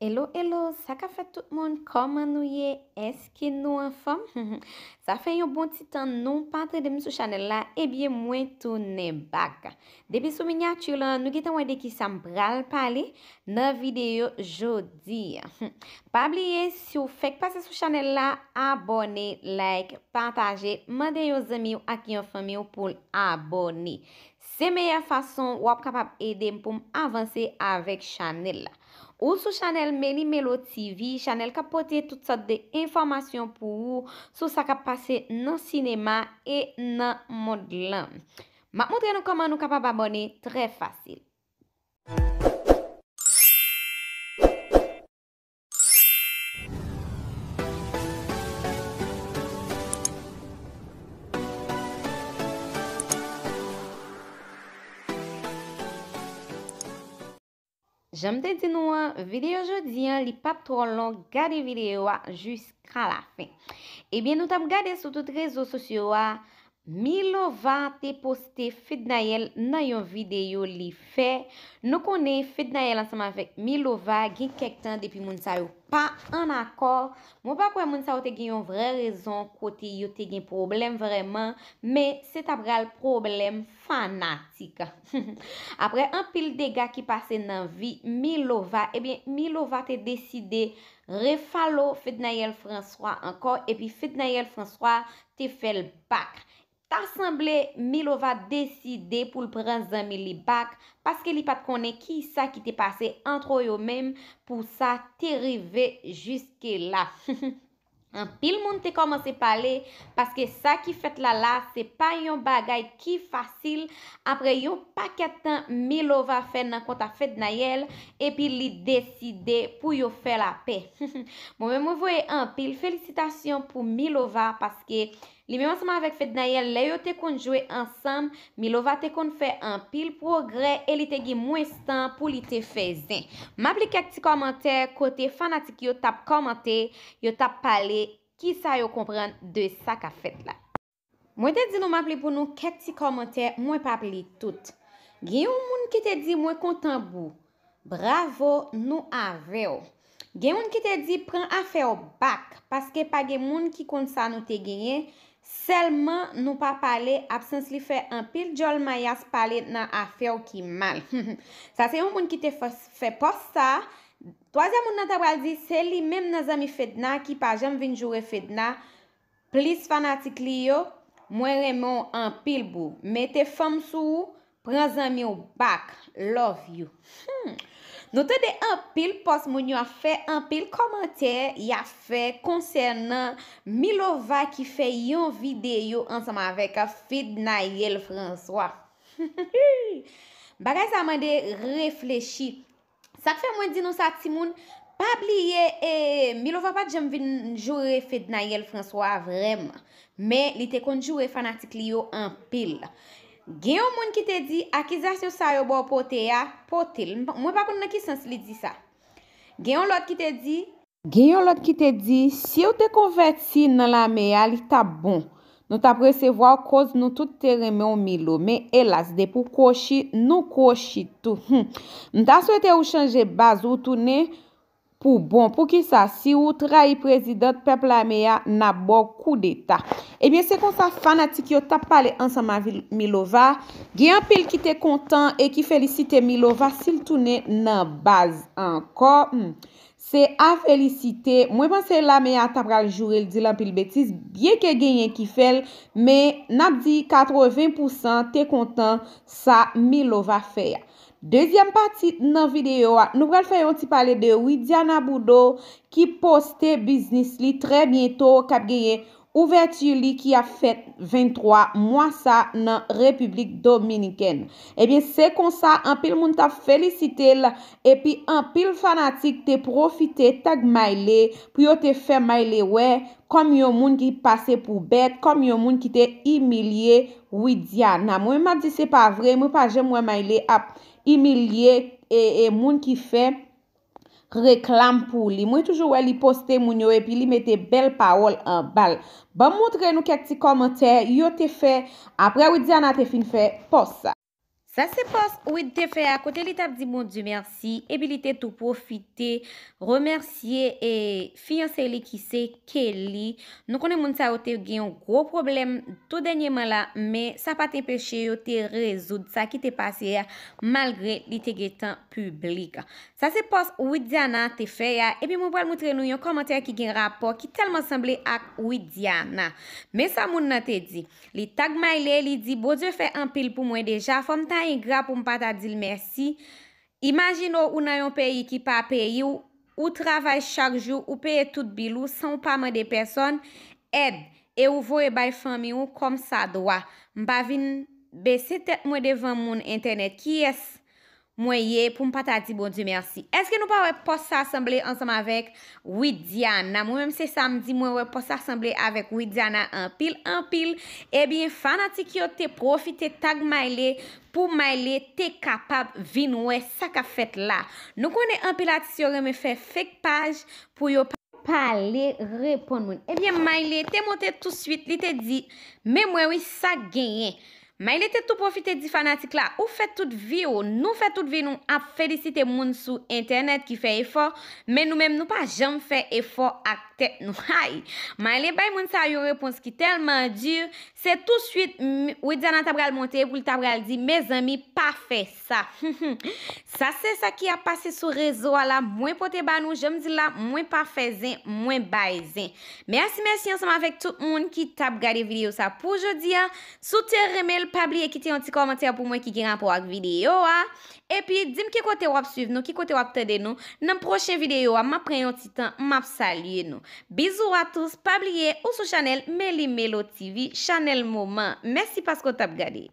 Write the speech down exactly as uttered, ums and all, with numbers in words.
Hello, hello, sa k ap fèt tout moun? Kòman nou ye? Èske nou anfòm? Sa fè yon bon ti tan nou pa tande m sou chanèl la, ebyen mwen tounen back. Depi sou minyati lan, nou gentan wè de kisa m pral pale nan videyo jodi a. Pa bliye, si w fèk pase sou chanèl la, abòne, like, pataje, mande yon zanmi w ak yon fanmi w pou l abòne. Se meyè fason w ap kapab ede m pou m avanse avèk chanèl la. Ou sou chanèl Meli Melo T V, chanèl k ap pote tout sòt de enfòmasyon pou ou sou sa k ap pase nan sinema e nan mond lan. M ap montre nou kòman nou kapab abòne trè fasil. Jan m te di nou an, videyo jodi an, li p ap twò long, gade videyo a jiska lafen. Ebyen, nou t ap gade sou tout rezo sosyo a, Milova te poste Fednaelle nan yon videyo li fè. Nou konnen Fednaelle ansanm avèk Milova gen kèk tan depi moun sa yo pa ann akò. Mwen pa kwè moun sa yo te gen yon vrè rezon kote yo te gen pwoblèm vrèman, men se ta pral pwoblèm fanatik. Apre anpil dega ki pase nan vi Milova, ebyen, Milova te deside refalo Fednaelle François ankò, epi Fednaelle François te fè l back. Ta sanble Milova deside pou l pran zanmi li back, paske li pa t konnen kisa ki te pase antre yo menm pou sa te rive jiske la. Anpil moun te kòmanse pale, paske sa ki fèt la la, se pa yon bagay ki fasil. Apre yon pakèt tan Milova fè nan kont a Fednaelle, epi li deside pou yo fè lapè. Mwen menm, mwen voye anpil felisitasyon pou Milova, paske li menm ansanm avèk Fednaelle, lè yo te konn jwe ansanm, Milova te konn fè anpil pwogrè e li te gen mwens tan pou li te fè zen. M ap li kèk ti kòmantè kote fanatik yo t ap kòmante, yo t ap pale, kisa yo konprann de sa k ap fèt la. Mwen te di nou m ap li pou nou kèk ti kòmantè, mwen p ap li tout. Gen yon moun ki te di mwen kontan pou ou. Bravo, nou avè w. Gen moun ki te di pran afè w back, paske pa gen moun ki konn sa nou te genyen, sèlman nou pa pale, absans li fè anpil djòl mayas pale nan afè w ki mal. Sa se yon moun ki te fè, fè pòs sa. Twazyèm moun nan ta pral di se li menm nan zanmi Fedna ki pa janm vin joure Fedna. Plis fanatik li yo, mwen renmen w anpil boo. Mete fanm sou ou, pran zanmi w back. Love you. Hmm. Nou tande anpil pòs moun yo ap fè, anpil kòmantè y ap fè konsènan Milova ki fè yon videyo ansanm avèk Fednaelle François. Bagay sa mande reflechi. Sa k fè mwen di nou sa, timoun, pa bliye, e, Milova pa t janm vin joure Fednaelle François vrèman. Men, li te konn joure fanatik li yo anpil. Gen yon moun ki te di, akizasyon sa yo ba w pote a, pote l. M pa, mwen pa konn nan ki sans li di sa. Gen yon lòt ki te di, Gen yon lòt ki te di, si w te konvèti nan lame a, li t ap bon. Nou t ap resevwa w koz nou tout te renmen w Milo. Men elas, depi w kwochi, nou kwochi tou. Hum. M ta swete ou chanje baz ou tounen pou bon. Poukisa? Si ou trayi prezidant pèp lame a, n ap ba w koudeta. Ebyen, se konsa fanatik yo t ap pale ansanm avèk Milova. Gen anpil ki te kontan e ki felisite Milova si l tounen nan baz ankò. Hum. Se a felisite. Mwen panse lame a ta pral joure l, di l anpil betiz, byenke genyen ki fè l, men n ap di katreven pousan te kontan sa Milova fè a. Dezyèm pati nan videyo a, nou pral fè yon ti pale de Widiana Boudot ki poste biznis li trè byento k ap genyen ouvèti li ki ap fèt venntwa mwa sa nan Repiblik Dominikèn. Ebyen, se konsa anpil moun t ap felisite l, epi anpil fanatik te pwofite tag Mayle pou yo te fè Mayle wè kòm yon moun ki pase pou bèt, kòm yon moun ki te imilye Widiana. Mwen, m ap di se pa vre, mwen pa janm wè Mayle ap imilye e, e moun ki fè reklam pou li. Mwen toujou wè li poste moun yo epi li mete bèl pawòl anba l. Ban m montre nou kèk ti kòmantè yo te fè apre Widiana te fin fè pòs sa. Sa se pòs Wid te fè a kote li t ap di Bondye mèsi, epi li te tou pwofite remèsye e fiyanse li ki se Kelly. Nou konnen moun sa yo te gen yon gwo pwoblèm tou dènyèman la, men sa pa t enpeche yo te rezoud sa ki te pase a, malgre li te gentan piblik. Sa se pòs Widiana te fè a, epi mwen pral moutre nou yon kòmantè ki gen rapò, ki tèlman sanble ak Widiana. Men sa moun nan te di. Li tag Miley, li di, Bondye fè anpil pou mwen deja, fò m ta engra pou m pa ta di l mèsi. Imajine w, ou nan yon peyi ki pa peyi w, ou travay chak jou, ou peye tout bil ou san w pa mande pèsòn èd, e ou voye bay fanmi w kòm sa dwa. M pa vin bese tèt mwen devan moun entènèt. Kiyès mwen ye pou m pa ta di Bondye mèsi? Èske nou pa wè pòs sa sanble ansanm avèk Widiana? Mwen menm se sa m di, mwen wè pòs sa sanble avèk Widiana anpil, anpil. Ebyen, fanatik yo te pwofite tag Miley pou Miley te kapab vin wè sa k ap fèt la. Nou konnen anpil atis yo renmen fè fake paj pou yo pale, reponn moun. Ebyen, Miley te monte touswit, li te di, men mwen wi, sa k genyen. Miley te tou pwofite di fanatik la, ou fè tout vi w, nou fè tout vi nou ap felisite moun sou entènèt ki fè efò, men nou menm nou pa janm fè efò ak tèt nou. Hay! Miley bay moun sa yon repons ki tèlman di, se touswit m- Widiana ta pral monte pou l ta pral di, mezanmi, pa fè sa. Sa se sa ki ap pase sou rezo a la, mwen pote ba nou, jan m di l la, mwen pa fè zen, mwen bay zen. Mèsi, mèsi ansanm avèk tout moun ki t ap gade videyo sa pou jodi a. Si w te renmen l, pa bliye kite yon ti kòmantè pou mwen ki gen rapò ak videyo a. Epi, di m ki kote w ap swiv nou, ki kote w ap tande nou. Nan pwochen videyo a, m ap pran yon ti tan, m ap salye nou. Bisous à tous, pa bliye, ou sou chanèl Melly Melo T V, chanèl moman. Mèsi paske w t ap gade.